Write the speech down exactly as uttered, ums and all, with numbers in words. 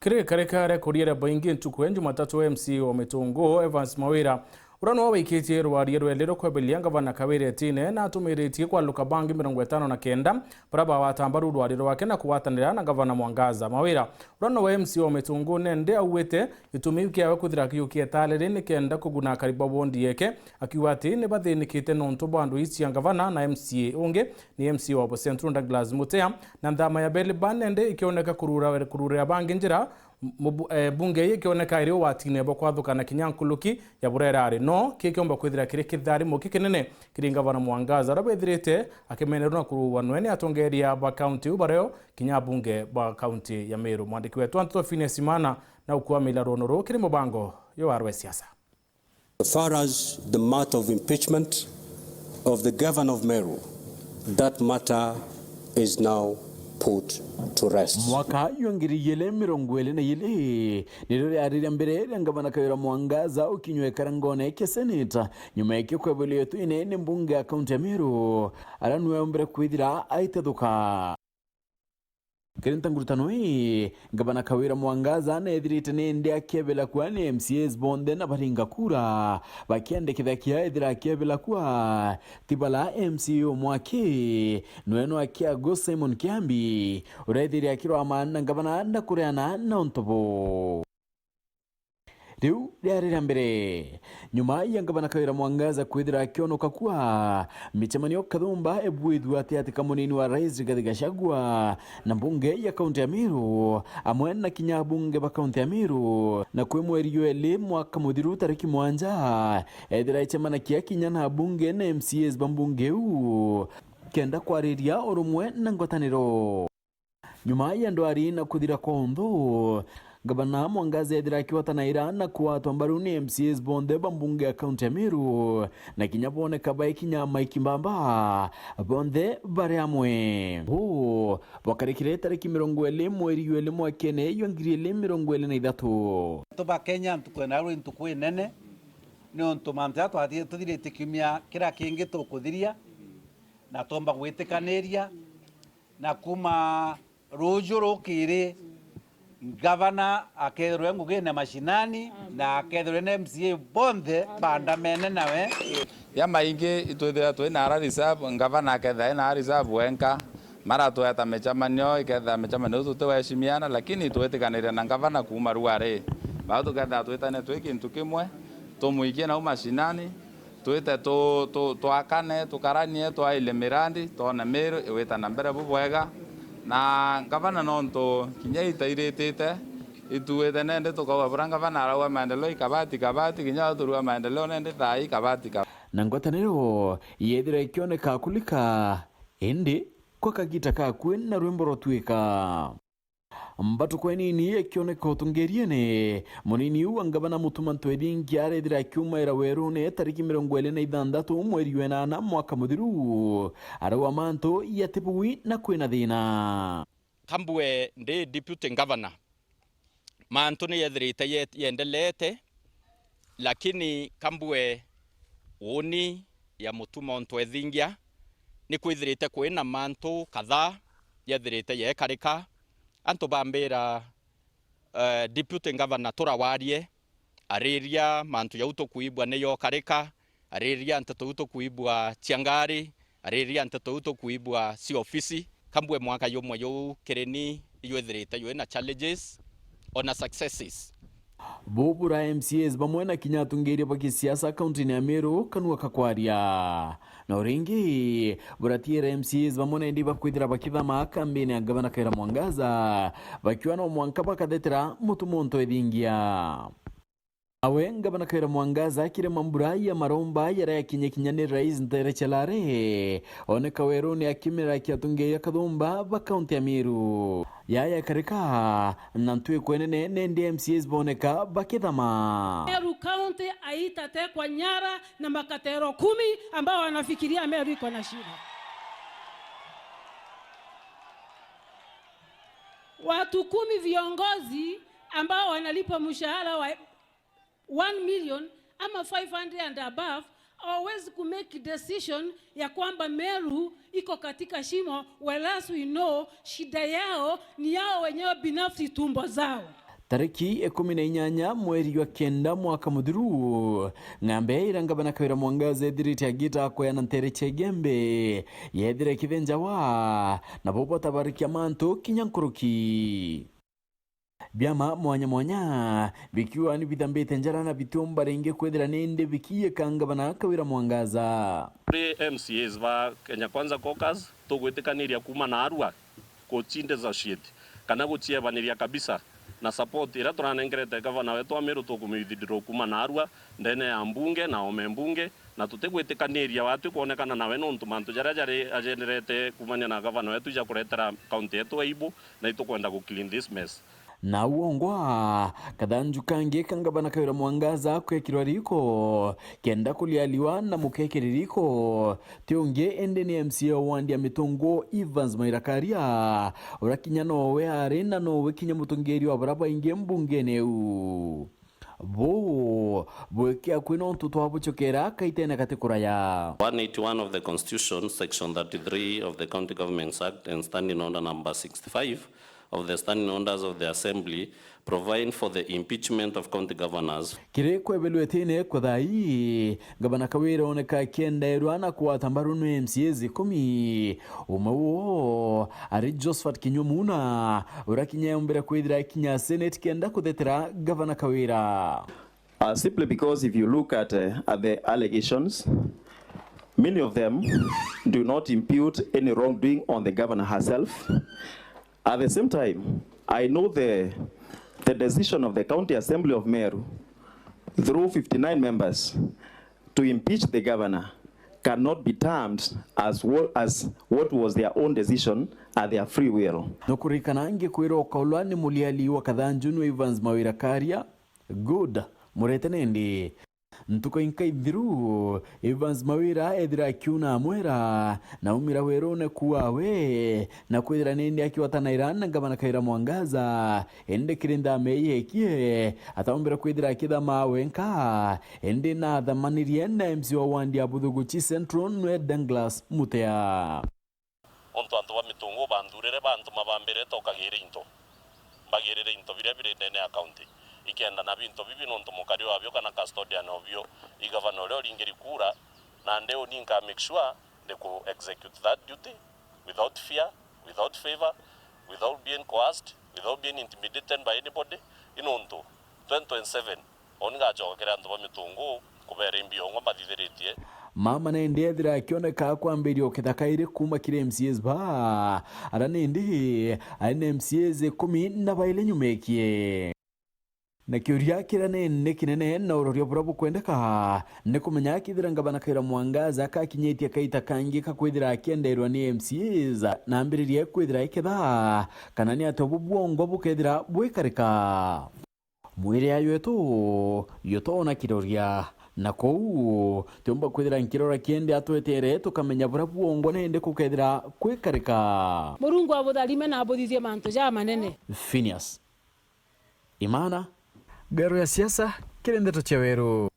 Kiri karika aria kuriere baingi ntuku ya Jumatatu, M C A wa Mitungu, Evans Mawira, uria niwe waikitie rwaria rweli rukwebelia ngavana Kawira itine, na atumiritie kwaluka bangi mirongo itano na kenda baria bagwata mbaru rwaria rwake na kugwatanira na ngavana Mwangaza. Mawira, uria niwe M C A wa Mitungu, nende augite gitumi kiawe kwithira akiukia itale riri ni kenda kuguna akari ba bondi yeke, akiuga ati ni bathinikite nontu bwa ndui cia ngavana na M C A ungi ni M C A wa Busia Central Douglas Mutea, na nthama ya Belly Band nende ikioneka kurura, kururira bangi njira, mubu-, eh, bunge ii ikioneka iri ugwatine bwa kwathukana kinya nkuruki ya buria irari. No ki kiomba kwithira kiri kitharimo kikinene kiri ngavana Mwangaza, uria withirite akimenerwa na kuruwa nwe ni atongeria ba kaunti iu bario kinya abunge ba kaunti ya Meru. Mwandiki wetu wa nteto Phineas Imana na ukua mila rwono ruu kiri mubango yo warwe siasa. As far as the matter of impeachment of the governor of Meru, that matter is now put to rest. Mwaka jwa ngiri igiri mirongo iri na iri nirio riari ria mbere ria ngavana Kawira Mwangaza ukinywa ikarangone kia Senate, nyuma ya kio kwebelia itwine ni mbunge ya kaunti ya Meru, aria niwe ombire kwithira aitethuka. Kiri ntangurutano ii, ngavana Kawira Mwangaza neethirite nindi akiebela kua ni M C As bonthe na baringa kura, bakiandikitha kia ethira akiebela kua. Ti bala M C A umwe aki, nwe no akiago Simon Kiambi, uria ethire akirwama na ngavana na kureana na untu buu. Riu riari ria mbere nyuma ya ngavana Kawira Mwangaza kwithira akionoka kua, micemanio kathumba ebwithua ati ati kamunini wa rais Rigathi Gachagua na mbunge ya kaunti ya Meru, amwe na kinya abunge ba kaunti ya Meru, na kwi mweri jwa iri mwaka muthiru tariki mwanja, ethira ecemanakia kinya na abunge na M C As ba mbunge iu, kenda kwariria urumwe na ngwataniro. Nyuma ya ndwari na kuthira kwa unthu, ngavana Mwangaza ethira akiwatanaira na kuatwa mbaru ni M C As bonthe ba mbunge ya kaunti ya Meru, na kinya boneka baikinya Mike Mbamba, bonthe bari amwe. Uu bwakarikire tariki mirongo iri mweri jwa iri mwakene jwa ngiri igiri mirongo iri na ithatu. Tuba Kenya ntuku ena rwi ntuku inene, niuntu mantu jaria twathi-, tuthirite kiumia kiria kingi tukuthiria, na twomba gwitikaniria, na kuma ruju rukiri, ngavana akethirwe ngugine mashinani, na akethirwe na M C A bonthe bandamene nawe. Ja maingi itwithira twi na ara reserve, ngavana akethira ena reserve wenka, maratweta micemanio, ikethira micemanio iu tutiweshimiana, lakini twitikaniria na ngavana kuuma ruari. Bau tukethira twitane twi kintu kimwe, tumwikie nau mashinani, twite tu-, tu-, twakane, tukaranie, twaile mirandi, twone Meru iwita na mbere bubwega. Na ngavana, nontu kinya itairitite, ituite nende tukauga buria ngavana arauga maendeleo ikabati kabati, kinya turuga maendeleo nende thaa ikabati kabati. Na ngwataniro yethira ikioneka kulika, indi kwa kagita kakui na rwimbo rwatuika. Mbatukwa inini ikioneka utungiriene, munini wa ngavana Mutuma M'Ethingia arethira akiumaira werune tariki mirongo iri na ithanthatu mweri wa inana mwaka muthiru. Arauga mantu jatibui na kwina thina. Kambue ndi deputy governor, mantu ni yethirite ye-, yendelete, lakini kambue uni ya Mutuma M'Ethingia ni kwithirite kwina mantu kadhaa yethirite yekarika. Antu bambira, eh, deputy governor turawarie, ariria mantu jau tukwigua ni yokarika, ariria nteto iu tukwigua cia ngari, ariria nteto iu tukwigua cia ofisi. Kambue mwaka jumwe juu kiri ni ijwithirite jwi na challenges ona successes. Bubura M C As bamwe na kinya atungiria ba gisiasa kauntini ya Meru kanua kakwaria. Na uringi, buratiira M C As bamwe na indi bakwithira bakithama kambini ya Ngavana Kawira Mwangaza, bakiuga no mwanka bakathetera Mutuma M'Ethingia. Nawe Ngavana Kawira Mwangaza akiri mambura ya maromba jaria yakinye kinya ni Rais Ntere Chelare, oneka werune akimira kia atungiria kathumba ba kaunti ya Meru. Yaya karika, na ntwikwe nene nende M C As boneka bakithama. Meru County haitatekwa nyara na makatero kumi ambao wanafikiria Meru iko na shida. Watu kumi viongozi ambao wanalipwa mshahara wa one million ama five hundred and above, hawawezi ku make decision ya kwamba Meru iko katika shimo, whereas we know shida yao ni yao wenyewe binafsi, tumbo zao. Tariki ikumi na inyanya mweri jwa kenda mwaka muthiru, ng'ambe ira ngavana Kawira Mwangaza ethirite agita kweana ntere cia Igembe yethire ikithenjawa, nabo batabarikia mantu kinya nkuruki. Biama mwanya mwanya bikiuga ni bithambite njara na bitiumba ringi kwithira nindi bikiiyika ngavana Kawira Mwangaza. Kuri M C As ba Kenya Kwanza Caucus, tugwitikaniria kuuma naarua guci-dissociate kana guciebaniria kabisa na support iria turanengerete gavana wetu wa Meru, tukumi-withdraw kuuma naarua ndene ya mbunge na ome mbunge, na tutigwitikaniria watu kwonekana nawe nontu mantu jaria jari ajenerete kuumania na gavana wetu ja kuretera kaunti yetu aibu, na itukwenda gu clean this mess. Na uongwa, kathanju kangi ka ngavana Kawira Mwangaza kwekirwa riko kenda kulialiwa na mukekiri riko ti ungi indi ni M C A wa wandi ya Mitungu, Evans Mawira Karia, uria kinya nowe ari na nowe kinya mutongeria wa baria baingi mbungene iu. Buu bwikia kwi nontu twabucokera kaitene gati kuraya. One eighty-one of the Constitution, Section thirty-three of the County Governments Act and Standing Order number sixty-five of the Standing Orders of the Assembly provide for the impeachment of county governors. Kiri kwebelwetine kwa thai, Gavana Kawira oneka akiendairwa na kugwata mbaru ni M C As ikumi. Umwe woo ari Josephat Kinyua Muna, uria kinya yombire kwithira akinya Senate kenda kuthetera Gavana Kawira. Uh, simply because if you look at, uh, at the allegations, many of them do not impute any wrongdoing on the governor herself. At the same time, I know the, the decision of the County Assembly of Meru through fifty-nine members to impeach the governor cannot be termed as what, as what was their own decision at their free will. Nukurikana ngikwira ukaulwa ni muliali wa kathanju nwe Evans Mawira Karia. Good, murete nindi. Ntuku inka inthiru, Evans Mawira ethira akiuna amwera na umira werune kuawe, na kwithira nindi akiwatanaira na Gavana Kawira Mwangaza, indi kiri nthame yekie, ataumbire kwithira akithama wenka, indi nathamanirie na M C A wa wandi ya Buthuguchi Central nwe Douglas Mutea. Untu antu ba Mitungu banthurire bantuma bambire tokagire into, mbagirire into biria biri ndene ya county, ikenda na binto bibi nontu mukari wabio kana custodian obio i gavana uria uringiri kura, na ndi uni nka make sure ndi ku execute that duty without fear, without favor, without being coerced, without being intimidated by anybody. I nontu twenty twenty-seven, uni ngacoka kiri antu ba Mitungu kubera imbiongwa mbathithiritie. Mama nindi ethira akioneka kwambiria ukithaka iri kuuma kiri M C As ba, ara nindi ari na M C As ikumi na bairi nyumekie. Na kiuria kiria nene kinene na uroria buria bukwendeka ni kumenya kethira Gavana Kawira Mwangaza akakinyitie kaita kangi ka kwithira akienderwa ni M C As na ambiririe kwithira iketha kana ni atia ubu bwongwa bukethira bwikarika. Mwiri ayo etu yutona kiroria, na kou tiumba kwithira nkirora kiendi atwetere tukamenya buria bwongwa nende kukethira kwikarika. Murungu abutharime na abuthithie mantu jamanene. Phineas Imana, Ngaro ya Siasa, kiri Ndeto cia Weru.